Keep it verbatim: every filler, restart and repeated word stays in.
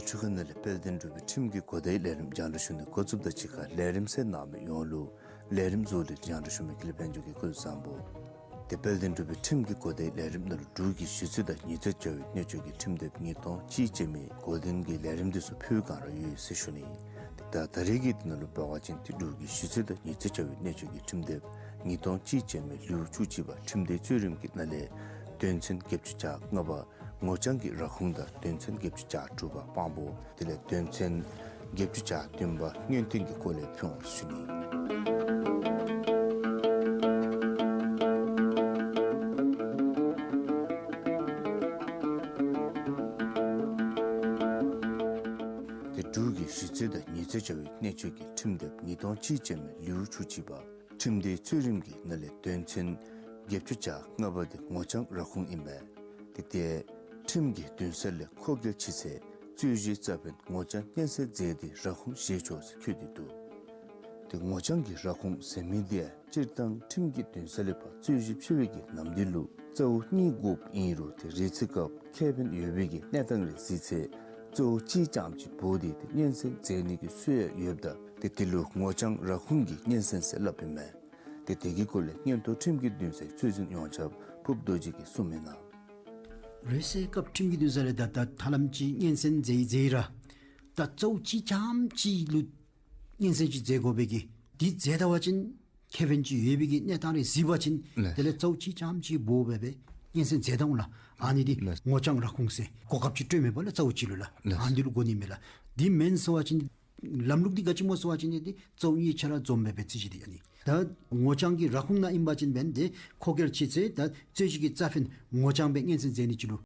འཕྲུལ་ཁང་ནང་ལས་དཔལ་ལྡན་འབྲུག་པའི་ཁྲིམས་ཀྱི་གོ་བརྡའི་ལས་རིམ་རྒྱང་བསྒྲགས་ཞུ་ནི་འགོ་བཙུགསཔ་དང་གཅིག་ཁར་ལས་རིམ་གསན་གནང་མི་ཡོངས་ལུ་ལས་རིམ་གཟུགས་ལས་རྒྱང་བསྒྲགས་ཞུ་མི་དགེ་ལེགས་དཔལ་འབྱོར་གྱིས་སྐུ་གཟུགས་བཟང་པོ། ཏེ་དཔལ་ལྡན་འབྲུག་པའི་ཁྲིམས་ཀྱི་གོ་བརྡའི་ལས་རིམ་ནང་ལུ་འབྲུག་གི་ཞི་རྩོད་དང་ཉེས་རྩོད་བྱ་བའི་གནད་སྤྱོད་ཀྱི་ཁྲིམས་དེབ་ཉིས་སྟོང་གཅིག་ཅན་མའི་གོ་དོན་གྱི་ལས་རིམ་དེ་ཚུ་ཕུལ་བའི་བསྒང་ར་ཡོད་ཟེར་ཞུ་ནི། ཏེ་ད་ད་རེས་ཀྱི་དེ་ནང་ལུ་འབད་བ་ཅིན་ཏེ་འབྲུག་གི་ཞི་རྩོད་དང་ཉེས་རྩོད་བྱ་བའི་གནད་སྤྱོད་ཀྱི་ཁྲིམས་དེབ་ཉིས་སྟོང་གཅིག་ཅན་མའི་ལེའུ་བཅུ་གཅིག་པ་ཁྲིམས་དེའི་རྩོད་རིམ་གྱི་ནང་ལས་དོན་ཚན་བརྒྱད་ཅུ་གྱ་ལྔ་པ་ངོ་རྐྱང་གི་ར་ཁུངས་དང་དོན་ཚན་བརྒྱད་ཅུ་གྱ་དྲུག་པ་དཔང་པོ། དེ་ལས་དོན་ཚན་བརྒྱད་ཅུ་གྱ་བདུན་པ་སྔོན་ཐོན་གྱི་སྐོར་ལས་ཕུལ་འོང་ཟེར་ཞུ་ནི། ཏེ་འབྲུག་གི་ཞི་རྩོད་དང་ཉེས་རྩོད་བྱ་བའི་གནད་སྤྱོད་ཀྱི་ཁྲིམས་དེབ་ཉིས་སྟོང་གཅིག་ཅན་མའི་ལེའུ་བཅུ་གཅིག་པ་ཁྲིམས་དེའི་རྩོད་རིམ་གྱི་ནང་ལས་དོན་ཚན་བརྒྱད་ཅུ་གྱ་ལྔ་པ་དེ་ངོ་རྐྱང་ར་ཁུངས་ཨིན་པས། ཏེ་དེ་ཁྲིམས་ཀྱི་འདུན་ས་ལས་མཁོ་གལ་ཆེ་ཚེ་རྩོད་གཞིའི་རྩ་ཕན་ངོ་རྐྱང་སྙན་གསན་མཛད་དེ་ར་ཁུངས་བཞེས་ཆོག་ཟེར་འཁོད་དེ་འདུག། ཏེ་ངོ་རྐྱང་གི་ར་ཁུངས་ཟེར་མི་དེ་སྤྱིར་བཏང་ཁྲིམས་ཀྱི་འདུན་ས་ལས་ཕར་རྩོད་གཞི་ཕྱེ་བའི་གི་ནམ་དུས་ལུ་རྩ་བོ་གཉིས་དགོཔ་ཨིན་རུང་ཏེ་རེས་ཚེ་སྐབས་ཁེ་ཕན་ཡོད་པའི་གི་གནས་སྟངས་རེ་གཟིགས་ཚེ་རྩ་བོ་གཅིག་རྐྱངམ་ཅིག་འབོ་སྟེ་ཏེ་སྙན་གསན་མཛད་ནི་གི་སྲོལ་ཡང་ཡོདཔ་ད་ཏེ་དེ་ལུ་ངོ་རྐྱང་ར་ཁུངས་ཀྱི་སྙན་གསན་ཟེར་སླབ་ཨིན་མས། ཏེ་དེ་གི་སྐོར་ལས་མངོན་མཐོ་ཁྲིམས་ཀྱི་འདུན་སའི་རྩོད་འཛིན་ཡོངས་ཁྱབ་ཕུབ་རྡོ་རྗེ་གིས་གསུངས་མི་ནང་། རེས་ཚེ་སྐབས་ཁྲིམས་ཀྱི་འདུན་ས་ལས་ད་ད་ཧ་ལམ་ཅིག་སྙན་གསན་མཛད་མཛད་ར་ད་རྩ་བོ་གཅིག་རྐྱངམ་ཅིག་ལུ་སྙན་གསན་ཅིག་མཛད་དགོ་པའི་གི་དེ་མཛད་ད་པ་ཅིན་ཁེ་ཕན་ཅིག་ཡོད་པའི་གི་གནས་སྟངས་རེ་གཟིགས་པ་ཅིན་ལགས། དེ་ལས་རྩ་བོ་གཅིག་རྐྱངམ་ཅིག་འབོ་སྦེ་སྦེ་སྙན་གསན་མཛད་ད་འོང་ལགས། ཨ་ནི་དེ་ལགས། ངོ་རྐྱང་ར་ཁུངས་ཟེར་གོ་སྐབས་ཅིག་སྤྲོད་མི་པ་ལགས་རྩ་བོ་གཅིག་ལུ་ལགས། ལགས། ཨ་ནི་དེ་ལུ་གོ་ནི་མས་ལགས། དེ་མེན་ཟེར་བ་ཅིན་ལམ་ལུགས་འདི་ག་ཅི་སྨོ་ཟེར་བ་ཅིན་ཏེ་རྩ་བོ་གཉིས་ཆ་ར་འཛོམས་སྦེ་སྦེ་རྩོད་གཞི་དེ་ཨ་ནི། ད་ངོ་རྐྱང་གི་ར་ཁུངས་ནང་ཨིན་པ་ཅིན་འབདན་ཏེ་མཁོ་གལ་ཆེ་ཚེ་ད་རྩོད་གཞི་གི་རྩ་ཕན་ངོ་རྐྱང་སྦེ་སྙན་གསན་མཛད་ནི་ཅིག་ལུ་